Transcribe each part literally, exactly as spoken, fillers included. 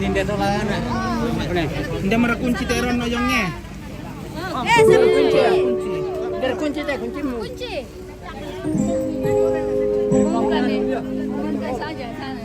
Ninde tolana. Ninde mara kunci teron no yonge. Eh, sama kunci. Dari kunci teh kuncimu. Kunci. Bukan nih. Bukan saja sana.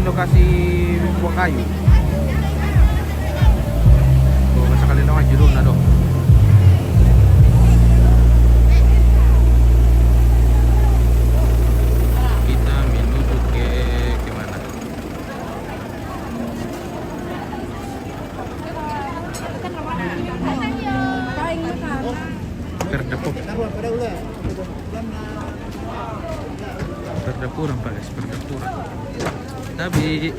Lokasi buah kayu. Oh, masa kali lewat judul na do. Kita menuju ke, ke mana? Perdepo. Perdepo nampak, guys, perdepo. Tapi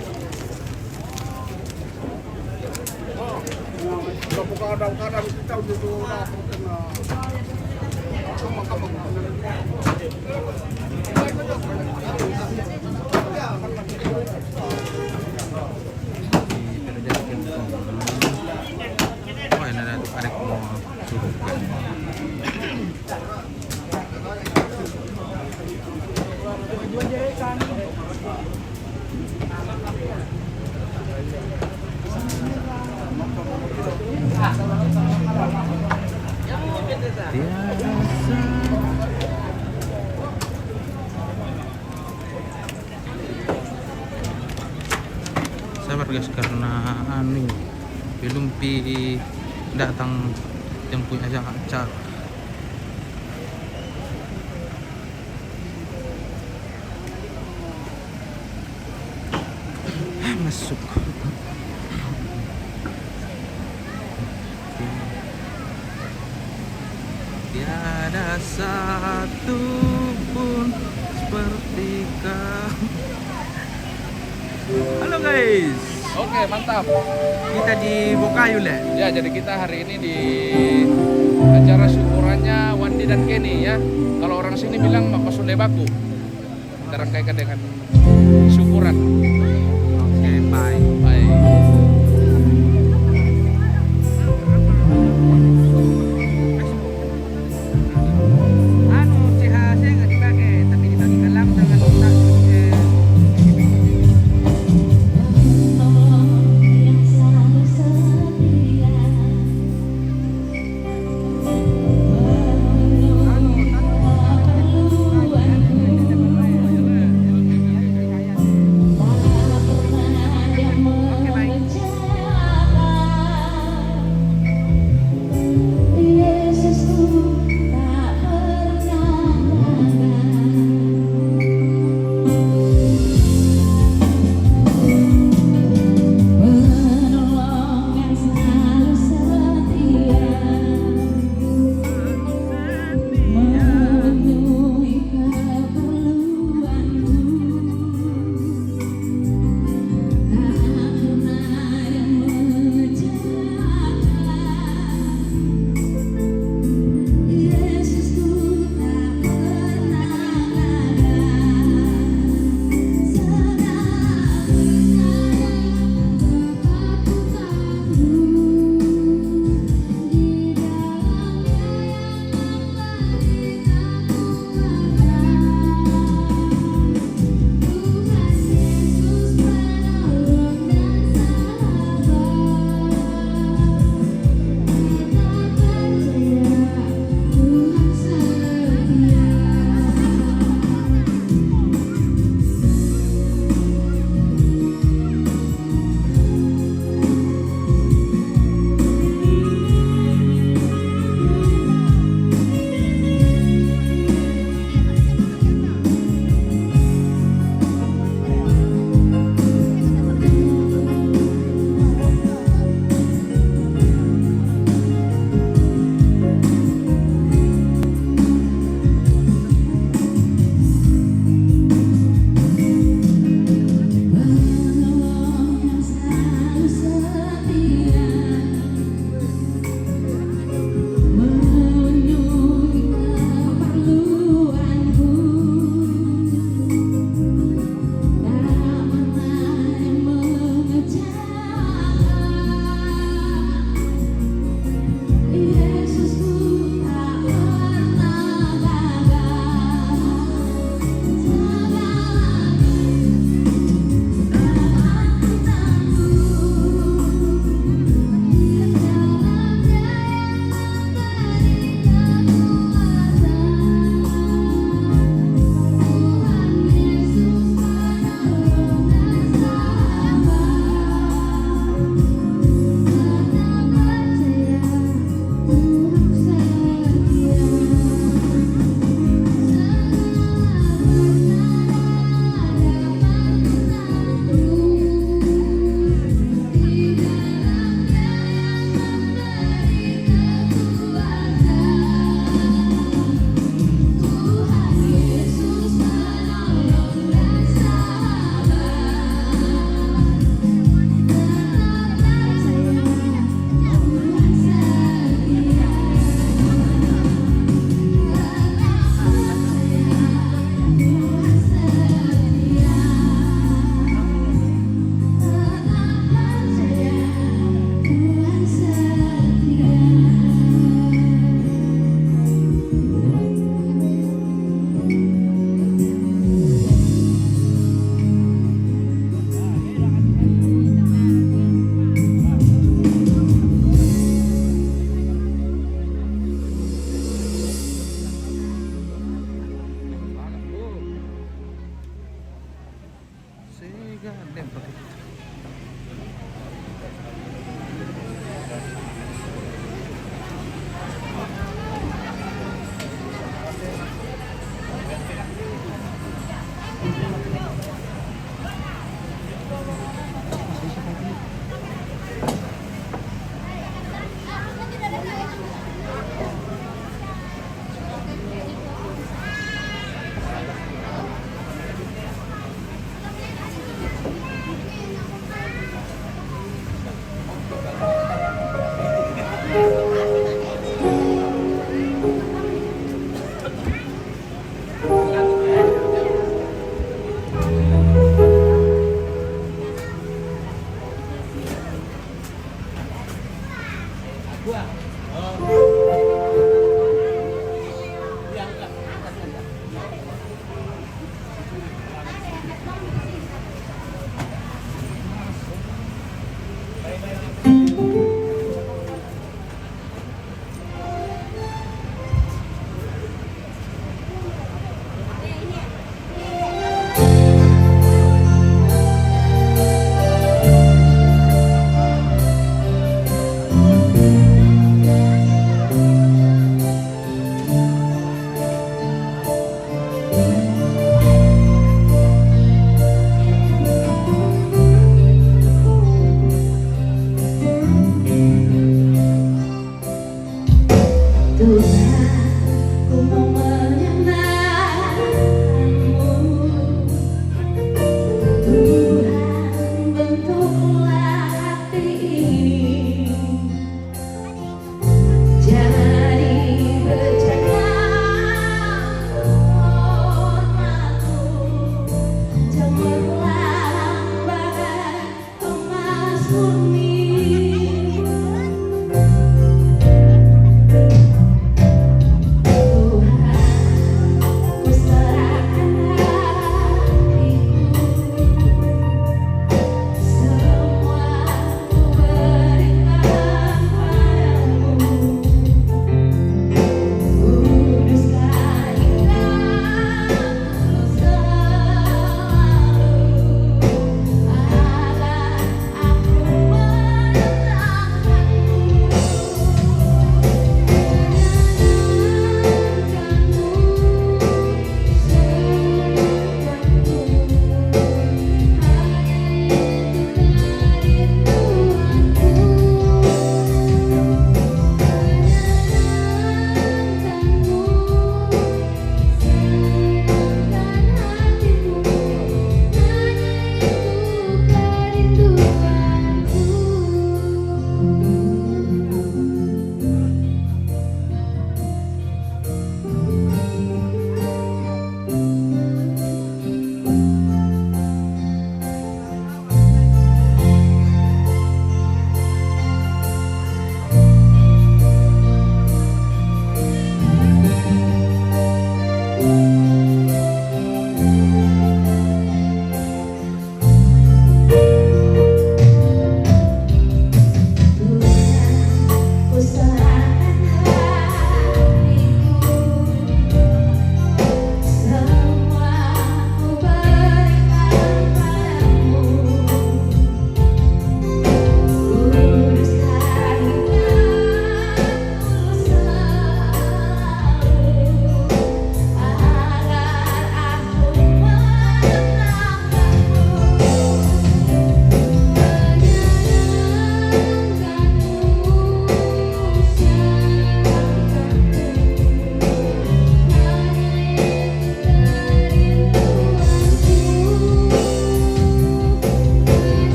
Oh, ini ada, ada mau suruh. Tiada sa-, sabar, guys, karena anu, belum pi datang yang punya acara. Masuk. Tiada satu pun seperti kau. Halo, guys. Oke, mantap. Kita di Bokayu, Le. Ya, jadi kita hari ini di acara syukurannya Wandi dan Kenny, ya. Kalau orang sini bilang, "Maka Sule Baku." Kita rangkaikan dengan syukuran. Oke, bye. Bye. Anu, C H C nggak dipakai, tapi dibagi ke Lam dengan Utak.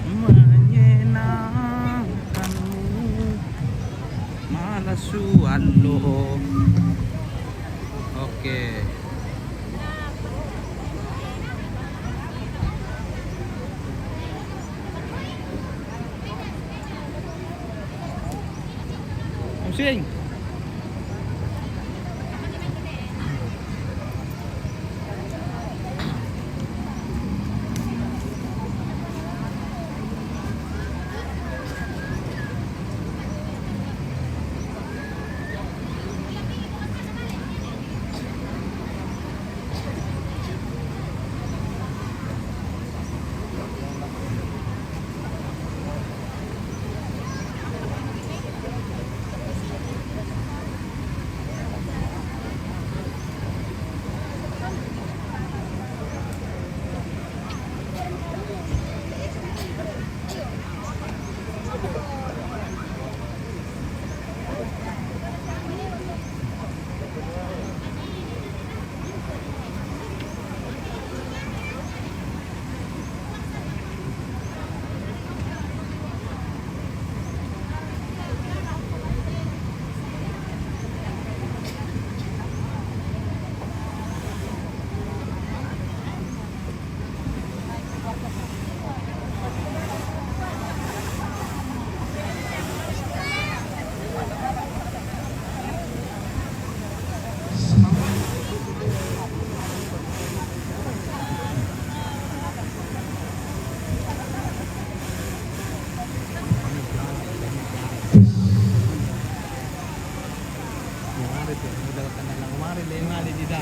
Menyenangkanmu malah suan lo. Oke. Pusing.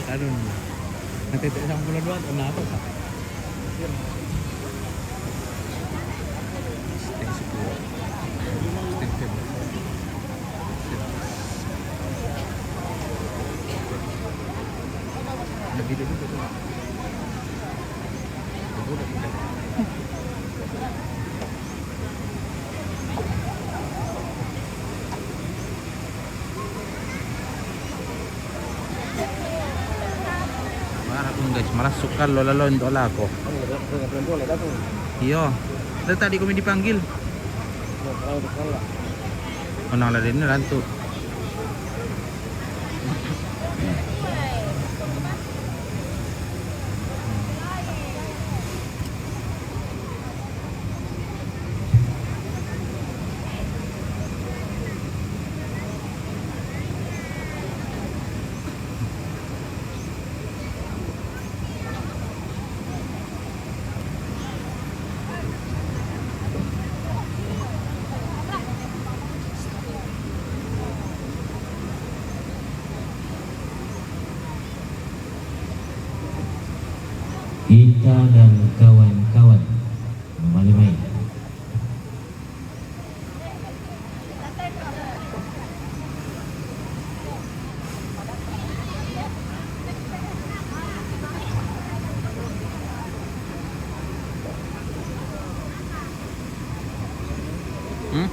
Anu, nanti tak sampai dua tu, kenapa tak? Stay sepuluh. Stay sepuluh. Lebih dulu tu. Marah pun guys, malah suka lo lalo untuk lako. Iyo, dari tadi kami dipanggil. Menang lari ini rantu. Kita dan kawan-kawan kembali main. Hmm?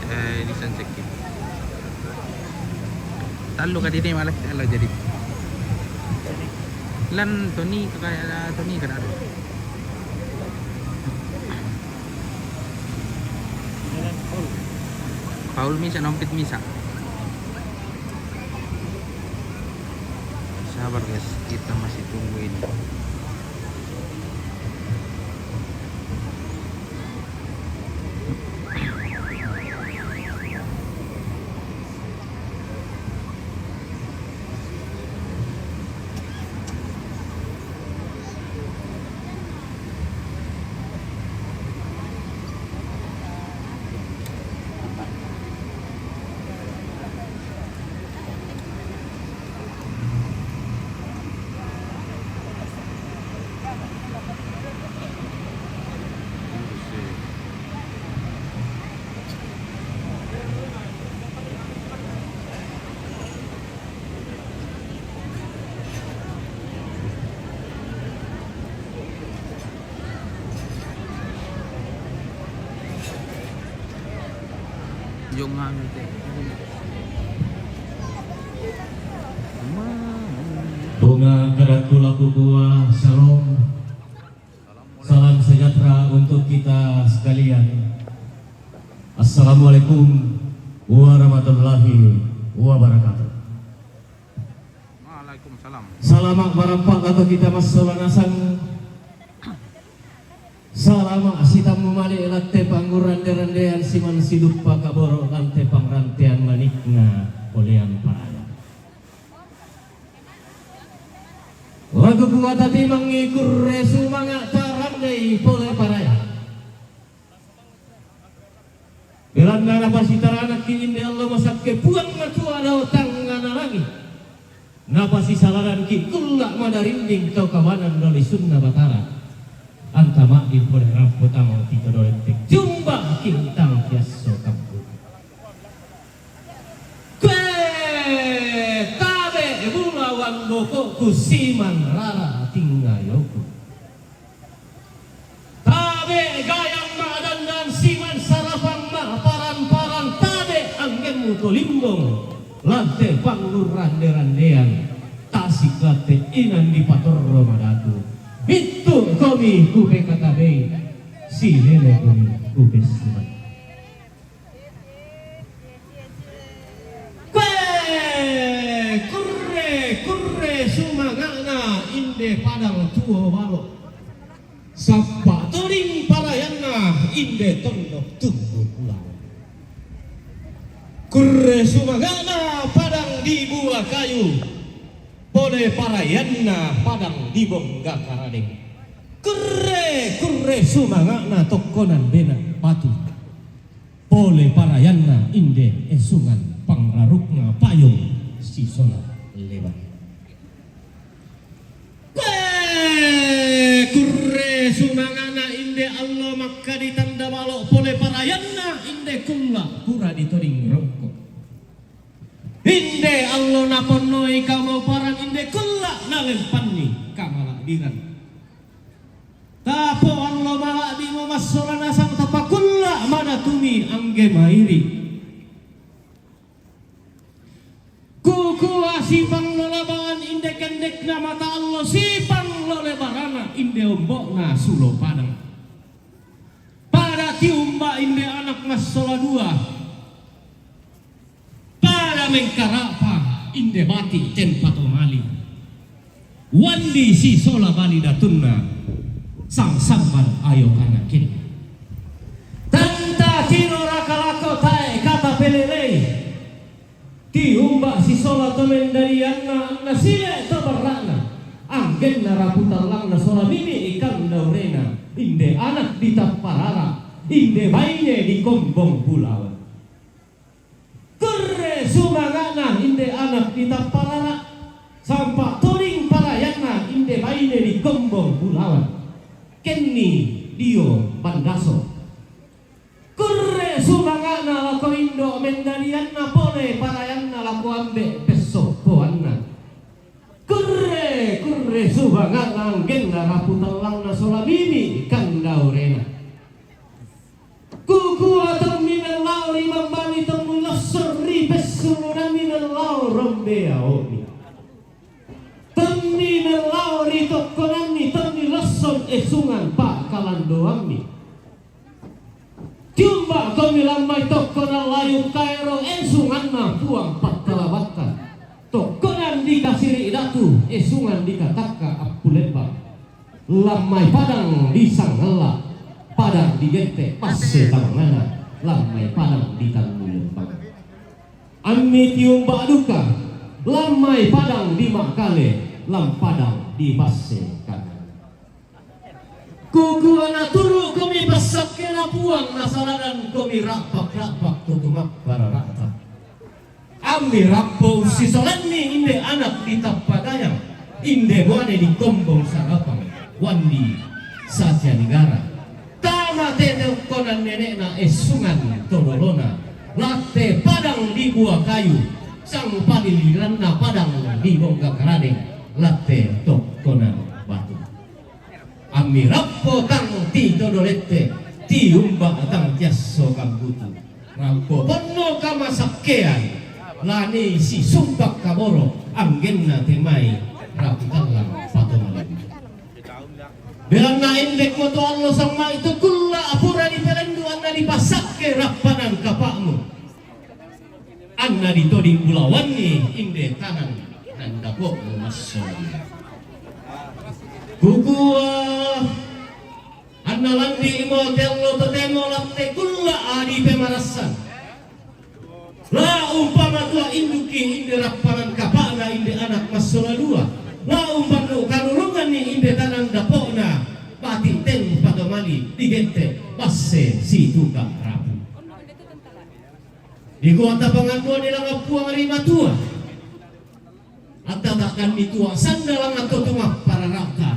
Eh, ini sancek. Talu kadi ni malah kalau jadi. Lan Tony, kakak Tony kada ada. Paul misa, nompit misa. Sabar guys, kita masih tunggu ini. Jong anu te. Bunga kadatu laku buah, shalom. Salam sejahtera untuk kita sekalian. Assalamualaikum warahmatullahi wabarakatuh. Waalaikumsalam. Salamak barampak atau kita masola nasang. Salamak sitam mumalik lante panguran derandean siman silupa kaboro lante pangrantean manikna olean paraya. Lagu kuat hati mangikur resu mangak tarandai pole paraya. Belanda napasitaranak ki inde Allah masakke puang matua dao tangngana langi. Napasisaladan ki kulla madarinding tau kawanan doli sunna batara. Anta madding pole rampo tama tito dolettek jumba kintang kiasso kampu. Kue tabe bulawan bokokku siman rara tingayoku. Tabe gayang ma'dandan siman sarapang ma'paran-paran, tabe anggemmu to limbong, lante pangurrande-randean, tasik lante inan dipatorro madatu. Bittu komi kupekatabei, silele komi kupessuman. Kue kurre, kurre sumanga'na inde padang tuo balo. Sappa toding parayanna inde tondok tunggu pulang. Kurre sumanga'na padang di bua kayu, pole parayanna padang di bongga karadeng. Kurre, kurre sumanga'na tokkonan bena batu. Pole parayanna inde esungan pangrarukna payung sisola. Lebar. Kue kurre sumanga'na inde allo makkadi tanda balo pole parayanna inde kulla pura ditoding rokko. Inde allo naponnoi kamauparan inde kulla nalempanni kamala'biran. Tapo allo mala'bimo massola nasang tapakulla madatumi angge mairi. Kukua sipang lo labaan inde kendekna mata allo, sipang lo lebarana inde ombo'na sulo padang. Pada tiumba inde anak massola dua. Pada mengkarapa inde bati tenpa to mali. Wandi sisola bali datunna, sang samban ayo kanakin. Tanta tino raka lako tae kata pelelei. Tiumba sisola to mendadianna anna sile to berra'na. Anggenna rapu tallangna sola mimi ikang daurena. Inde anak ditapparara. Inde baine dikombong bulawan. Kurre sumanga'na inde anak ditapparara, sampa toding parayanna inde baine dikombong bulawan. Kenni dio bandaso. Kurre sumanga'na lako indo mendadianna pole parayanna lako ambe pessoppoanna. Kurre, kurre sumanga'na anggenna rapu tallangna sola mimi kandaurena. Kukua tommi mellao ri mambali tommi lossong ri pessurunanni mellao rombeao'ni. Tommi mellao ri tokkonanni tommi lossong esungan pa'kalandoammi. Tiumba komi lammai tokkonan layung kaero esunganna Puang Pakkalabatta. Tokkonan dikasiri datu esungan dikatakka appulembang. Lammai padang di Sangella, padang di Gette, passe tamangana, lammai padang di Tannulembang. Ammi tiumba duka, lammai padang di Makkale, lam padang di passe kanana. Kukua naturu komi passakkena Puang, nasaladan komi ra'pak-ra'pak to tumapparara'ta. Ammi rappo ussisolanni inde anak ditappagayang, inde muane dikombong sarapang, wandi satia nigara. Tama tete okkonan nene'na essungan to dolona, latte padang di bua kayu, sang paliliranna padang di bongga karadeng, latte tokkonan batu. Ammi rappo tang ti todo lette, tiumba tang tiasso kambutu. Rampo ponno kamasakkean, lani sisumpak kaboro, anggenna temai rapu tallang pato malebu. Belanna endek moto allo sammai to kulla apura dipelendu anna dipasakke rappanan kapa'mu. Anna ditoding bulawanni inde tanang nandako masso. Kukua anna landi imo tello totemo latte kulla adi pemarassan. La umpama tua induki inde rappanan kapa'na inde anak massola dua. La umpannu kanurunganni inde tanang dapo'na bati ten pagamali digente basse situka rapu. Dikua tapangannuani langa Puang ri matua. Atta takkan mitua sanda langa to tumapparara'ta.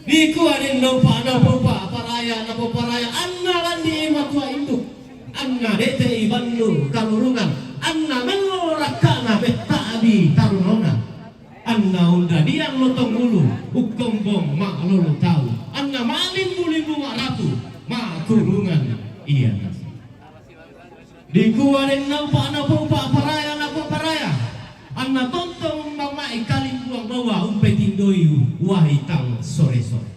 Dikua den naupa naupa paraya naupa paraya anna landi matua induk. Anna dete ibannu kalurungan. Anna mello rakkana betta'di tarunona. Anna undadiang lotong ulu ukkombong ma'lolo tau. Anna ma'limbu-limbu ma'ratu ma'turungan iya. Dikua den naupa naupa paraya naupa paraya. Anna tontong mamma'i kalimbuang bawa umpetindoi wahi tang sore-sore.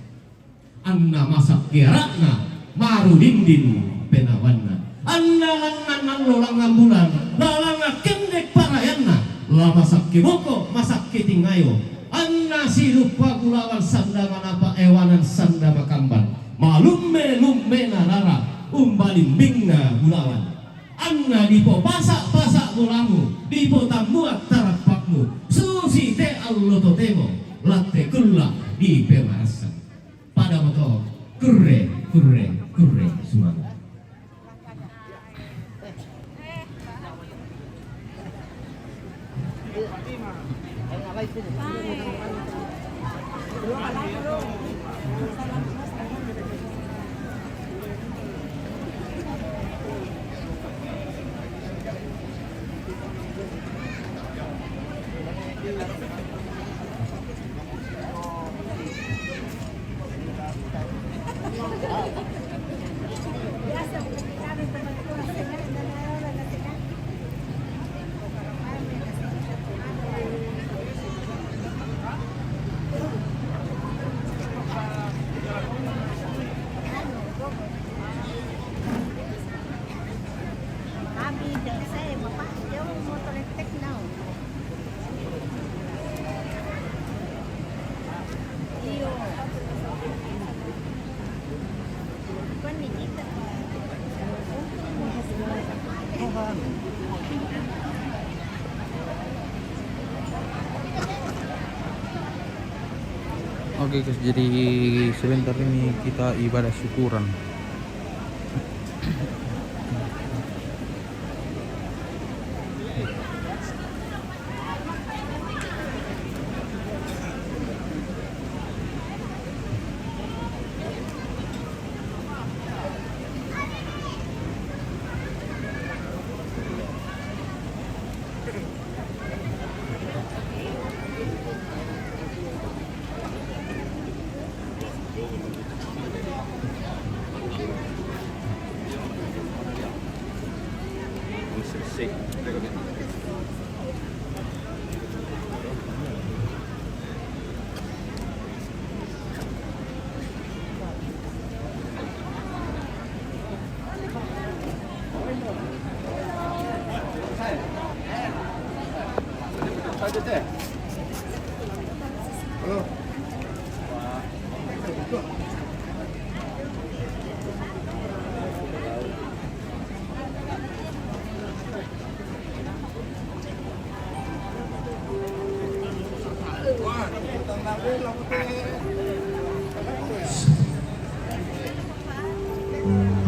Anna masakke ara'na, maru dindin penawanna. Anna langngan allo langngan bulan, la langngan kendek parayanna, la masakke boko, masakke tingayo. Anna siluppa bulawan sanda manapa ewanan sanda makamban. Malumme-lummena rara, umbalimbingna bulawan. Anna dipo pasa-pasa bolamu, dipo tambua tarappakmu, susi te allo totemo, latte kulla dipemarassan. Pada moto, kurre, kurre, kurre, sumanga. Abi, jauh saya, Bapak, jauh motor elektrik now. Iyo. Bukan di kita. Oke, guys, jadi sebentar ini kita ibadah syukuran.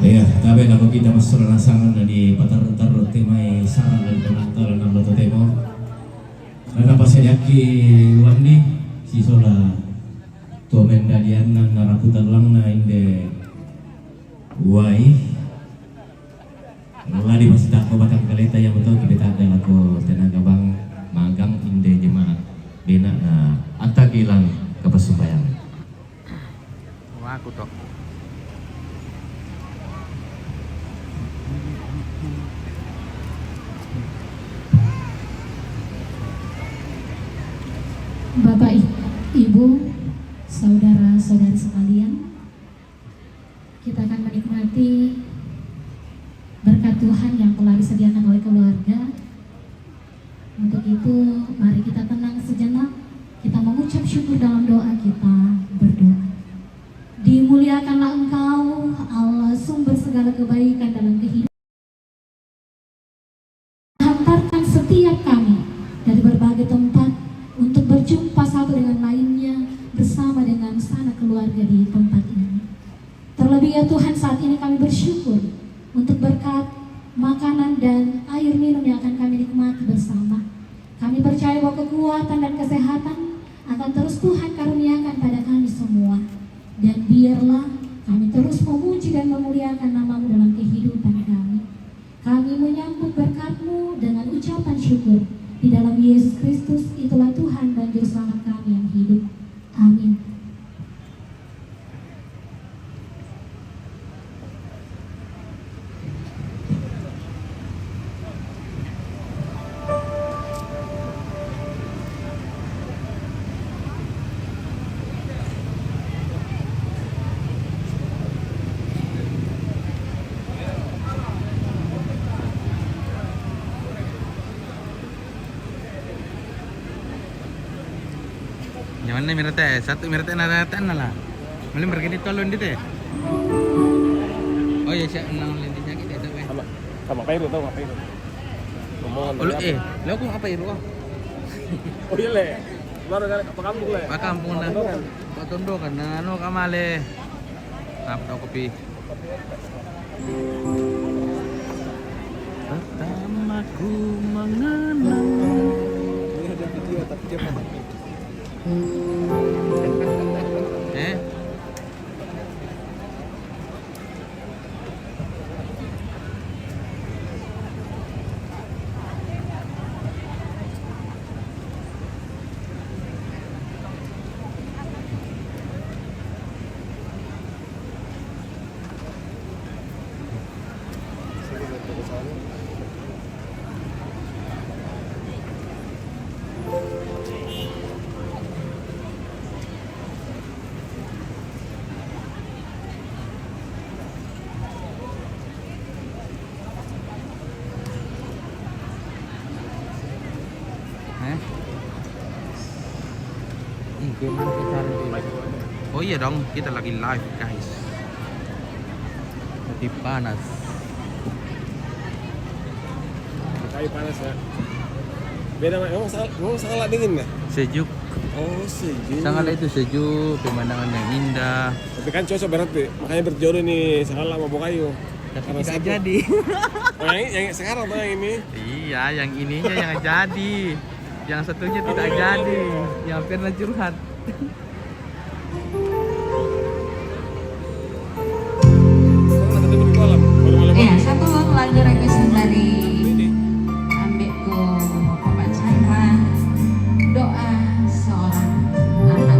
Iya, tabe nako kita masuk rangsangan dari patar-tar tema sarang dari penonton enam belas tema. Karena pas yaki wandi si sola tu mendadian nan naraputan lang na inde wai. Ladi masitako batang kaleta yang betul kibetadda lako tenaga bang magang inde jemaat bena na atta kilang kapasumbayang. Aku to. Bapak, I-, Ibu, saudara-saudari sekalian, kita akan menikmati berkat Tuhan yang telah disediakan oleh keluarga. Untuk itu, mari kita tenang sejenak. Kita mengucap syukur dalam doa, kita berdoa. Dimuliakanlah Engkau, Allah, sumber segala kebaikan dalam kehidupan. Hantarkan setiap kami dari berbagai tempat untuk berjumpa satu dengan lainnya bersama dengan sanak keluarga di tempat ini. Terlebih ya Tuhan, saat ini kami bersyukur untuk berkat makanan dan air minum yang akan kami nikmati bersama. Kami percaya bahwa kekuatan dan kesehatan akan terus Tuhan karuniakan pada kami semua. Dan biarlah kami terus memuji dan memuliakan nama-Mu dalam kehidupan kami. Kami menyambut berkat-Mu dengan ucapan syukur. Di dalam Yesus Kristus, itulah Tuhan dan Juru Selamat kami yang hidup. Amin. Nyamanna mirate, satu mirate na datang na lah. Mali mergini tolong di te. Oh iya, siap, nang lindi sakit ya, tuh, eh. Sama, sama Pairu, tau nggak Pairu? Rombongan. Oh, lu, dari eh, apa? Lu aku apa Iru, ah? Oh iya, Le. Baru kan, apa kampung, Le? Apa kampung, nah? Patondokan. Patondokan, nah, anu, kamale. Apa kopi? Pertama ku mengenal. Ini ada video, tapi dia pakai Eh? Eh? Ih, gue mana pacaran tuh? Oh iya dong, kita lagi live, guys. Lagi panas. Kayu panas ya. Beda, Mak. Emang sangat, emang sangat dingin ya? Sejuk. Oh, sejuk. Sangat itu sejuk, pemandangan yang indah. Tapi kan cocok berarti. Makanya berjodoh nih, sangat lama bawa kayu. Tapi Karena tidak satu. Jadi. Oh, yang, yang sekarang tuh yang ini. Iya, yang ininya yang jadi. Yang satunya tidak jadi. Yang pernah curhat. Orang ada temen di kolam. Baru malam. Ya, satu lagu request dari ambekku Bapak Chandra, Doa Seorang Anak.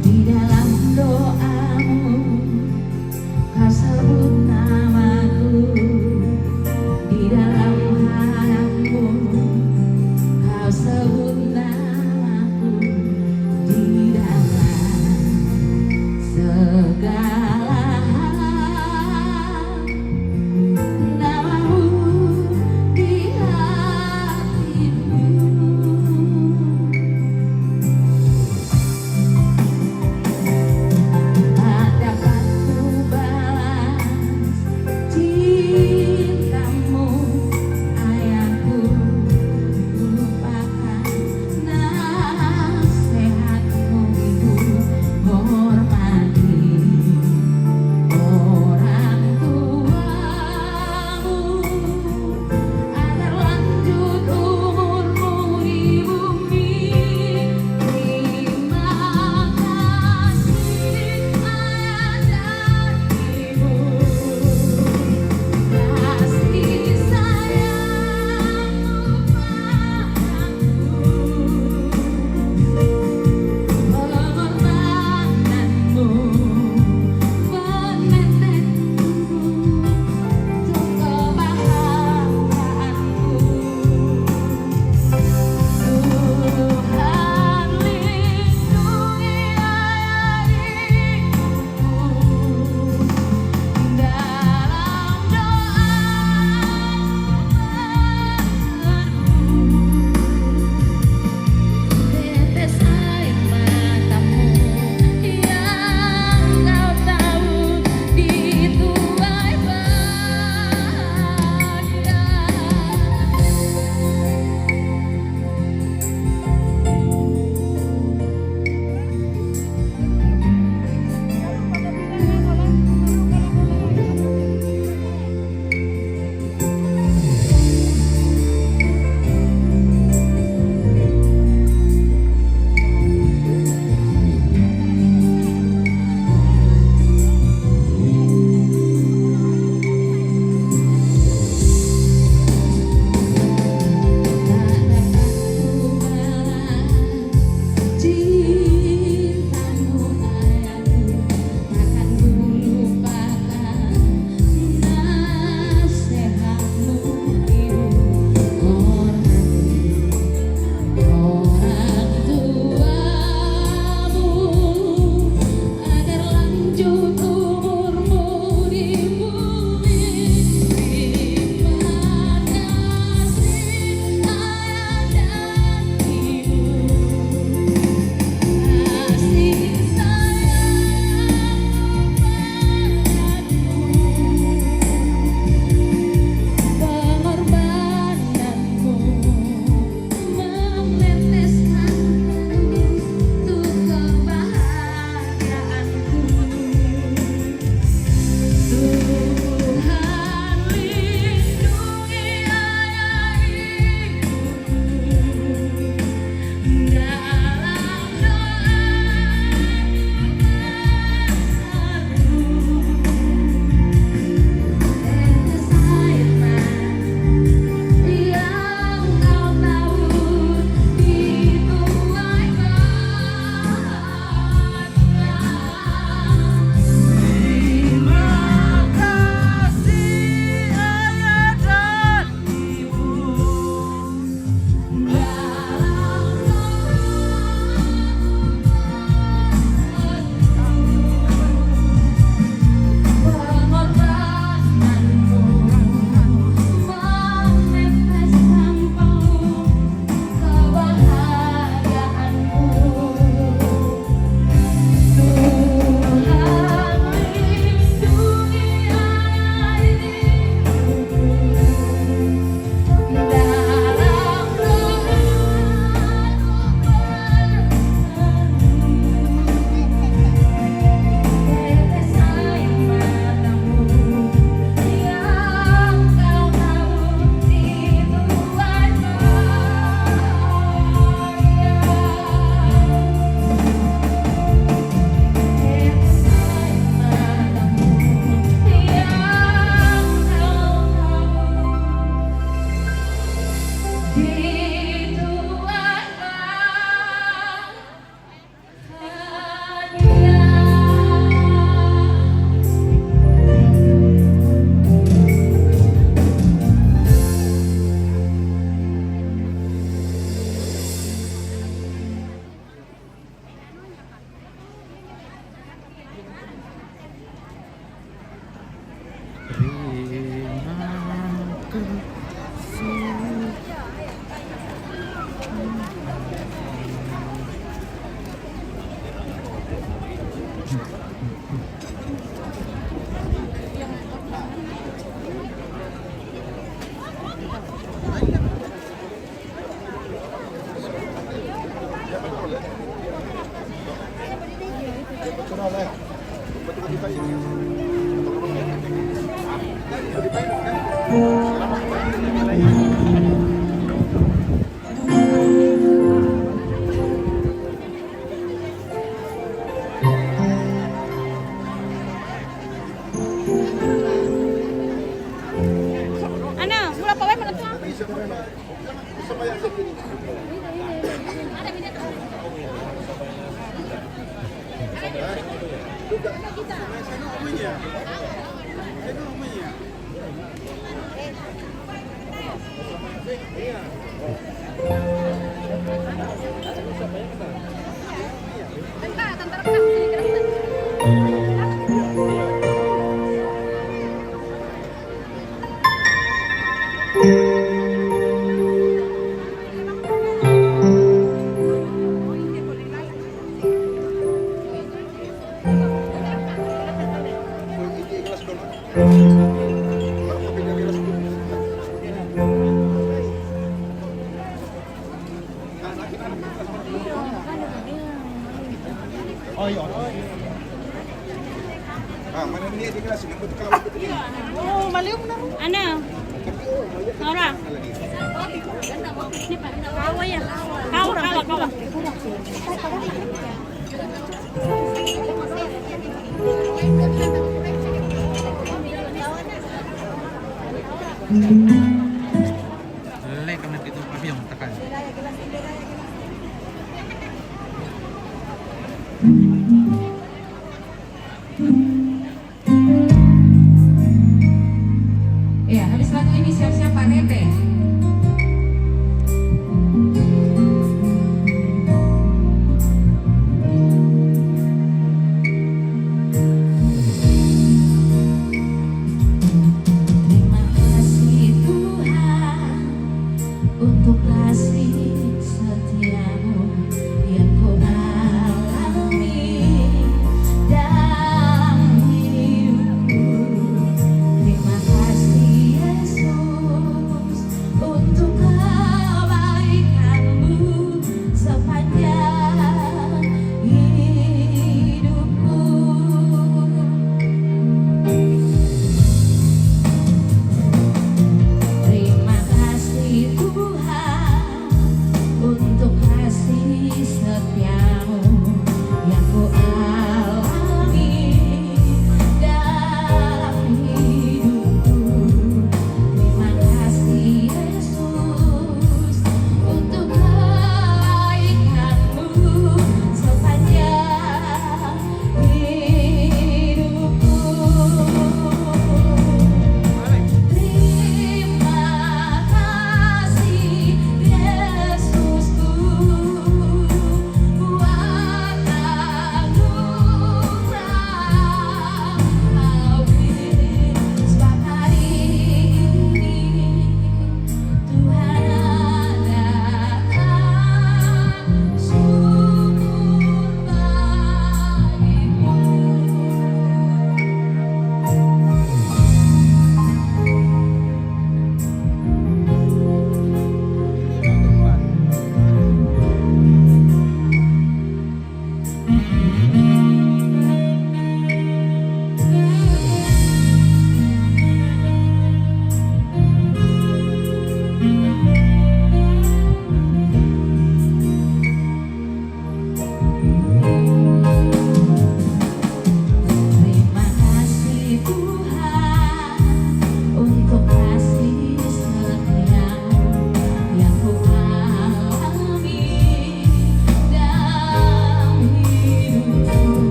Di dalam doamu kau sebut namaku, di dalam harapanmu kau sebut namaku, di dalam Ana, mula pa wae mana tuh? Oh, iya. Ah, mana ni dia kelas ni? Betul kalau betul ni. Oh, maliw na. Ana. Nora. Kawa ya. Kawa, kawa, kawa. Lek kami pintu pavilion tekan. Ya, habis lagu ini siap-siap Pak Rete. Terima kasih Tuhan.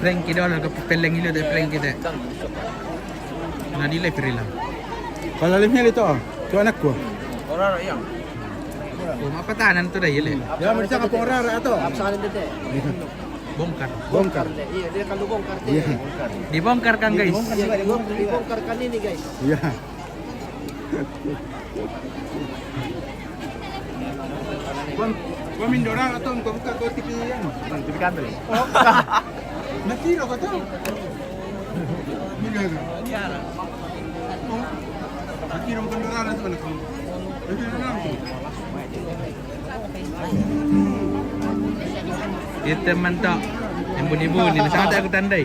Prank kita, lalu ke peleng itu deh, prank kita. Nah, di live rila. Kalau live-nya itu, oh, itu anakku. Orang yang. Oh, apa tahanan tuh dah, ya, Le? Ya, mereka ke orang atau? Apa salah dia? Bongkar. Bongkar. Iya, dia kalau bongkar, iya, dia. Dibongkar kan, guys? Iya, dibongkar, dibongkar kan ini, guys. Iya. Kau, kau main dorang atau kau buka kau T V anu? Bukan, T V kabel. Oh. Nanti lo kau tahu. Ini kan. Oh. Nanti lo bukan dorang atau mana kau? Nanti dorang tu. Kita mantap. Yang bunyi-bunyi, sangat aku tandai.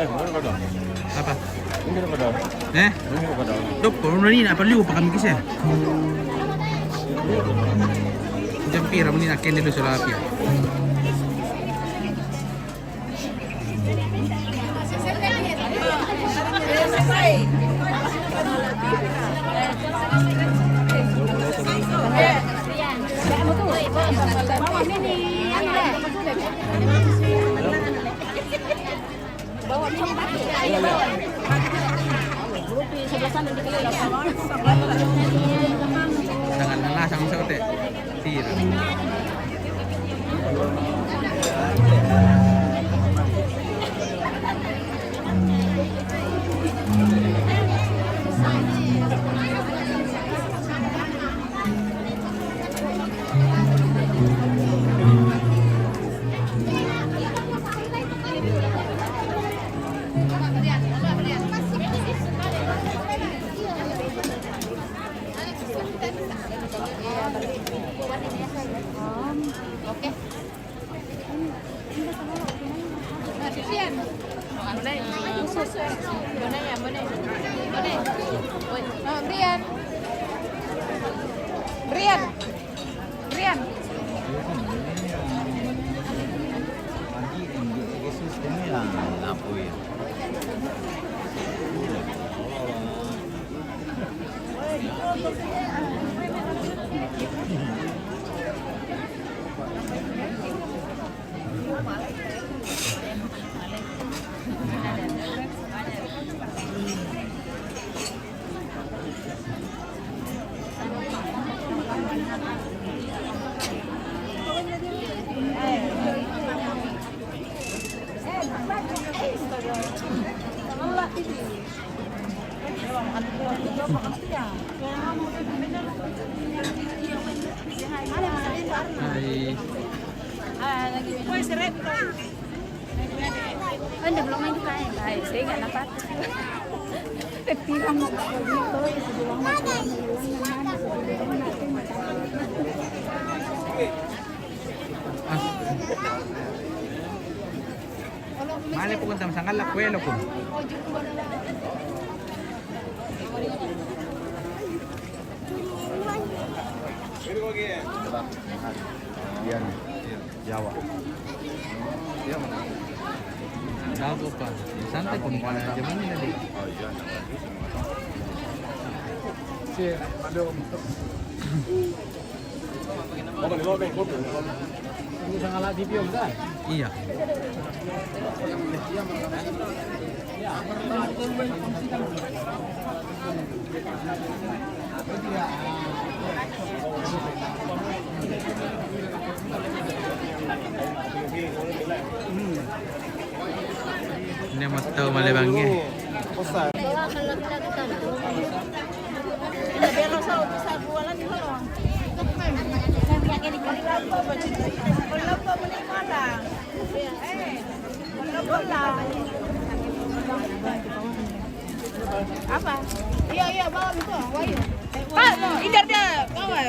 Eh, mana kau dah? Apa? Ini kau dah. Eh? Ini kau dah. Dok, kalau ni nak perlu pakai mikir saya. Jam pira ni nak kena dulu soal apa ya? Jangan lelah sama sote. Tidak. Brian. Brian. Brian. Hai. Ay, belum main juga ya? Ay, saya nggak dapat. Tapi kamu Mali po kung tama sa ngalak, kwelo po. Yan. Yawa. Dago pa. Sante po ni kaya jaman nila di. Si, ano, Iya. Ini mau tahu malah bangnya. Apa? Iya, iya, bawa itu, bawa itu. Pak, no, incar dia, bawa.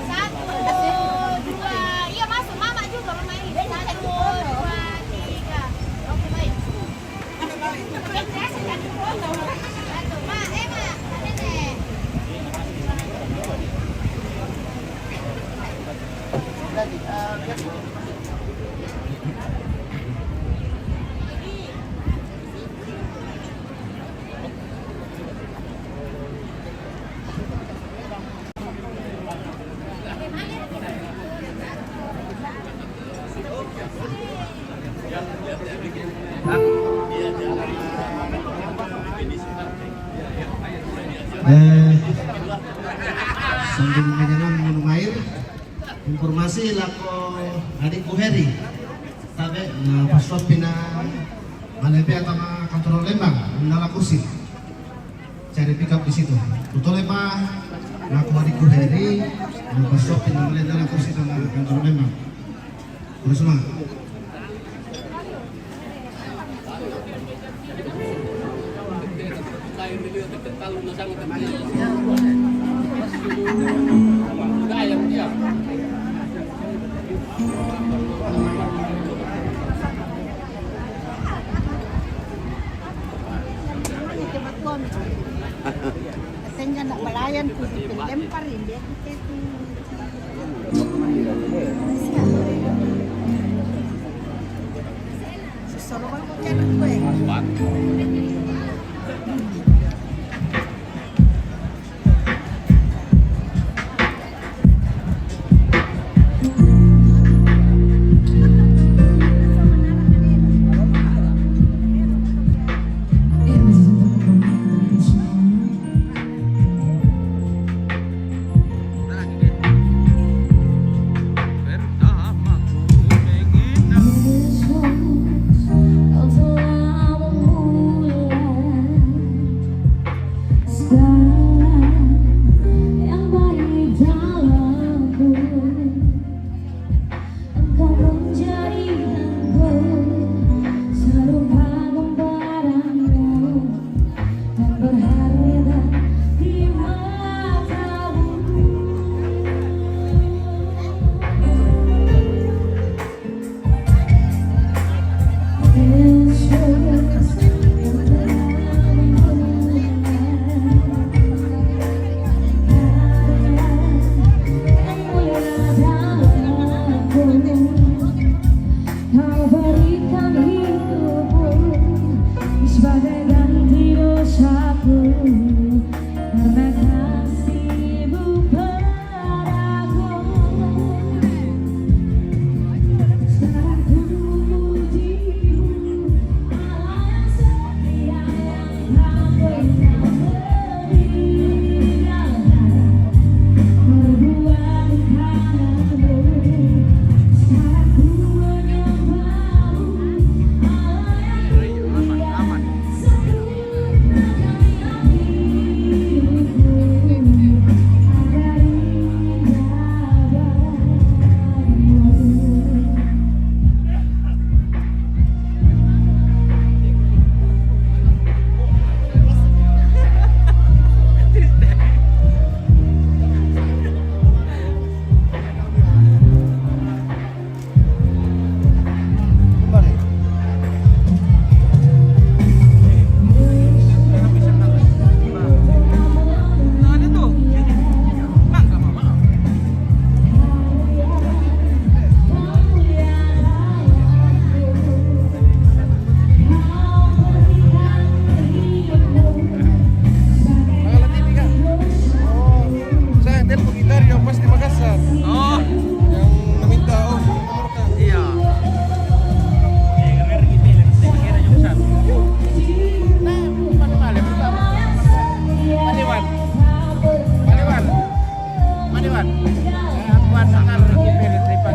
Satu, dua, iya, masuk mama juga rumah ini. Satu, dua, tiga. Oke, baik. Eh, sambil menyelam minum air, informasi lako adikku Heri. Tabe, na pasuappi na malepe atau ma kantor Lembang, nala kursi. Cari pick up di situ. Kutole pa, lako adikku Heri, na pasuappi na malepe nala kursi tama kantor Lembang. Terus ma. Sehingga nak pelayan tu dilempar ini.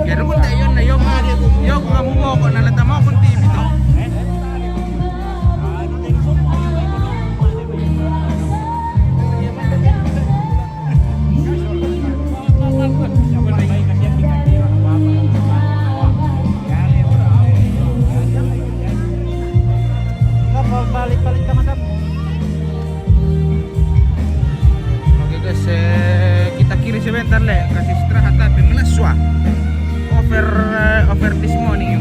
Pero kung tayo na yung, yung mabubuo ko, nalata mo kung T V to. Balik-balik ka, madam. Oke guys, eh, kita kiri sebentar le, kasi istirahat tapi melaswa. Over, eh, over this morning.